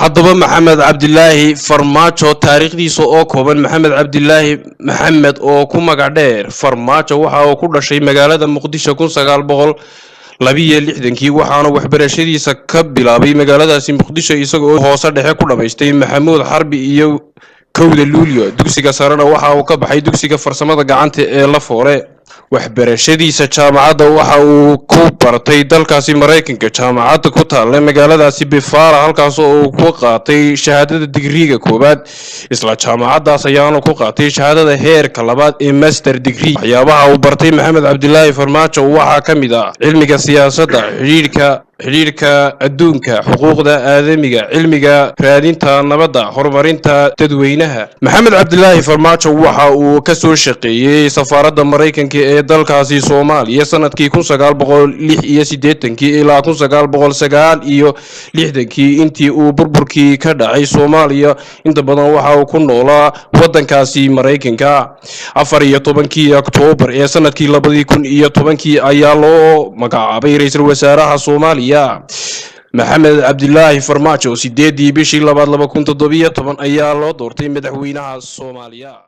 Haddaba Maxamed Cabdilaahi Farmaajo taariikhdiisa oo kooban. Maxamed Cabdilaahi Maxamed oo ku magac dheer Farmaajo waxa uu ku dhashay magaalada Muqdisho 1962-kii, waxaana waxbarashadiisa ka bilaabay magaaladaasi Muqdisho, isagoo hoose dhexe ku dhammaystay Maxamuud Xarbi iyo 1-da Luulyo. Dugsiga sarena waxa uu ka baxay dugsiga farsamada gacanta ee Lafoole. Waxbarashadiisa jaamacadda waxa uu ku bartay dalkaasi Maraykanka, jaamacadda ku taalla magaaladaasi Buffalo, halkaas oo uu ku qaatay shahaadada digriiga koowaad. Isla jaamacaddaas ayaana ku qaatay shahaadada heerka labaad ee master degree. Waxyaabaha uu bartay Maxamed Cabdilaahi Farmaajo waxaa ka mid ah cilmiga siyaasadda, xidhiidhka adduunka, xuquuqda aadamiga, cilmiga raadinta nabadda, horumarinta dadweynaha. Maxamed Cabdilaahi Farmaajo waxa uu ka soo shaqeeyey safaaradda Maraykanka ee dalkaasi Soomaaliya sanadkii 1986-kii ilaa 1969-kii, intii uu burburkii ka dhacay Soomaaliya. Inta badan waxa uu ku noolaa waddankaasi Maraykanka. 14-kii Oktoobar ee sanadkii 2010-kii ayaa loo magacaabay ra-iisul wasaaraha Soomaaliya Maxamed Cabdilaahi Farmaajo. 8-dii bishii labaad 2017 ayaa loo doortay madaxweynaha Soomaaliya.